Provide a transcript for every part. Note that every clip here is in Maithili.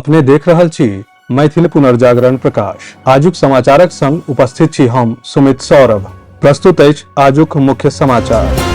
अपने देख रहल छी मैथिल पुनर्जागरण प्रकाश। आजुक समाचारक संग उपस्थित छी हम सुमित सौरभ। प्रस्तुत अछि आजुक मुख्य समाचार।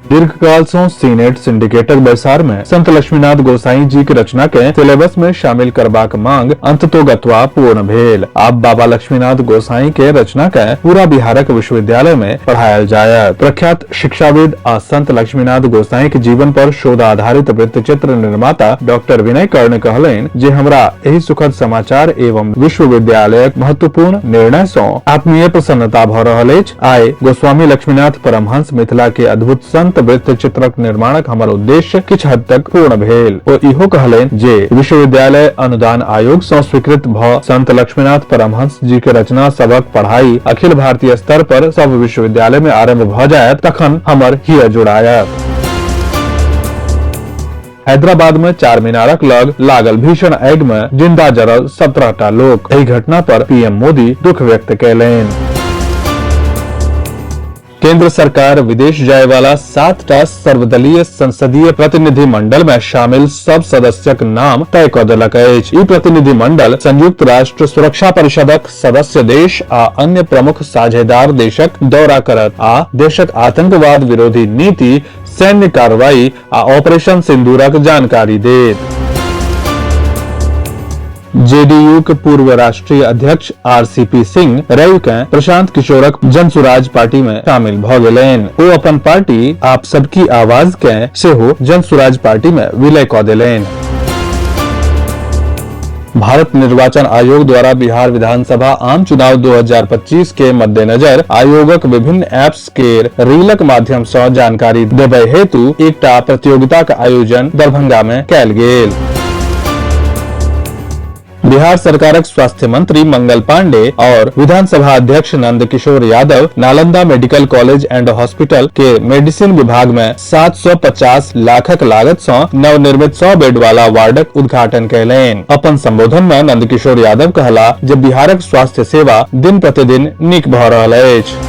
दीर्घकाल सँ सीनेट सिंडिकेटक बैसार मे संत लक्ष्मीनाथ गोसाई जीक रचना के सिलेबस मे शामिल करबाक मांग अंततोगत्वा पूर्ण भेल। आब बाबा लक्ष्मीनाथ गोसाई के रचना के पूरा बिहारक विश्वविद्यालय मे पढ़ायल जायत। प्रख्यात शिक्षाविद आ संत लक्ष्मीनाथ गोसाई के जीवन पर शोध आधारित वृत्तचित्र निर्माता डॉक्टर विनय कर्ण कहलनि जे हमरा एहि सुखद समाचार एवं विश्वविद्यालयक महत्वपूर्ण निर्णय सँ आत्मीय प्रसन्नता भ रहल अछि। आइ गोस्वामी लक्ष्मीनाथ परमहंस मिथिला के अद्भुत संत वृत्तचित्रक निर्माणक हमर उद्देश्य किछु हद तक पूर्ण भेल। ओ इहो कहलनि जे विश्वविद्यालय अनुदान आयोग सँ स्वीकृत भ संत लक्ष्मीनाथ परमहंस जी के रचना सभक पढ़ाई अखिल भारतीय स्तर पर सब विश्वविद्यालय में आरंभ भ जायत तखन हमर हिय जुड़ायत। हैदराबाद में चार मीनारक लग लागल भीषण आगि में जिंदा जरल 17 टा लोक। एहि घटना पर पीएम मोदी दुख व्यक्त कयलनि। केंद्र सरकार विदेश जाय वाला 7टा सर्वदलीय संसदीय प्रतिनिधि मंडल में शामिल सब सदस्यक नाम तय क देलक अछि। ई प्रतिनिधि मंडल संयुक्त राष्ट्र सुरक्षा परिषदक सदस्य देश आ अन्य प्रमुख साझेदार देशक दौरा करत आ देशक आतंकवाद विरोधी नीति, सैन्य कार्रवाई आ ऑपरेशन सिंदूरक जानकारी देत। जेडीयू के पूर्व राष्ट्रीय अध्यक्ष आरसीपी सिंह रवि के प्रशांत किशोरक जनसुराज पार्टी में शामिल भ गेलनि। ओ अपन पार्टी आप सबकी आवाज के सेहो जनसुराज पार्टी में विलय क देलनि। भारत निर्वाचन आयोग द्वारा बिहार विधानसभा आम चुनाव 2025 के मद्देनजर आयोगक विभिन्न ऐप्स केर रीलक माध्यम सँ जानकारी देबय हेतु एकटा प्रतियोगिताक आयोजन दरभंगा मे कयल गेल। बिहार सरकारक स्वास्थ्य मंत्री मंगल पांडे और विधानसभा अध्यक्ष Nand Kishore Yadav Nalanda medical college and hospital के मेडिसिन विभाग में 750 लाखक लागत सँ नवनिर्मित 100 बेड वाला वार्डक उद्घाटन कयलनि। अपन संबोधन में नंद किशोर यादव कहला जे बिहारक स्वास्थ्य सेवा दिन प्रतिदिन नीक भ रहल अछि।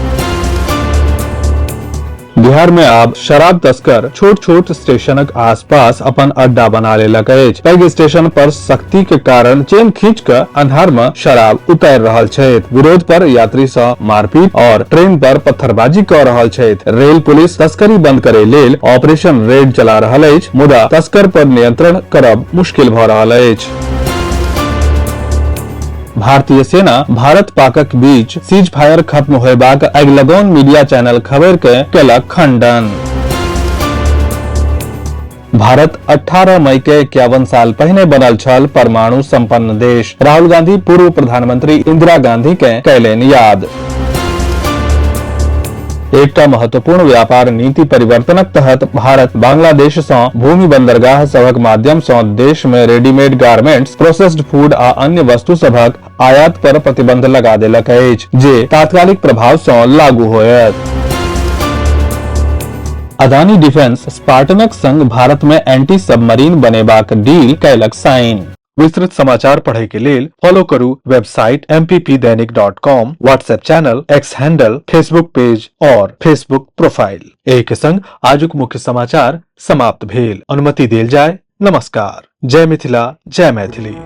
बिहार में आब शराब तस्कर छोट छोट स्टेशनक आसपास अपन अड्डा बना लेलक अछि। पैघ स्टेशन पर सख्ती के कारण चेन खींच क अन्हार में शराब उतारि रहल छथि। विरोध पर यात्री सँ मारपीट और ट्रेन पर पत्थरबाजी क रहल छथि। रेल पुलिस तस्करी बंद करे लेल ऑपरेशन रेड चला रहल अछि, मुदा तस्कर पर नियंत्रण करब मुश्किल भ रहल अछि। भारतीय सेना भारत पाकक बीच सीज फायर खत्म होयबाक अगिलगौन मीडिया चैनल खबर के केलक खंडन। भारत 18 मई के 51 साल पहिने बनल छल परमाणु संपन्न देश। राहुल गांधी पूर्व प्रधानमंत्री इंदिरा गांधी के कयलनि याद। एकटा महत्वपूर्ण व्यापार नीति परिवर्तनक तहत भारत बांग्लादेश सँ भूमि बंदरगाह सभक माध्यम सँ देश मे रेडीमेड गारमेंट्स, प्रोसेस्ड फूड आ अन्य वस्तु सभक आयात पर प्रतिबंध लगा देलक अछि, जे तात्कालिक प्रभाव सँ लागू होयत। अदानी डिफेंस स्पार्टनक संग भारत मे एंटी सबमरीन बनेबाक डील कयलक साइन। विस्तृत समाचार पढ़े के लेल फॉलो करू website mppdainik.com, WhatsApp channel, X handle, Facebook page और फेसबुक प्रोफाइल। एहि के संग आजुक मुख्य समाचार समाप्त भेल। अनुमति देल जाय। नमस्कार। जय मिथिला, जय मैथिली।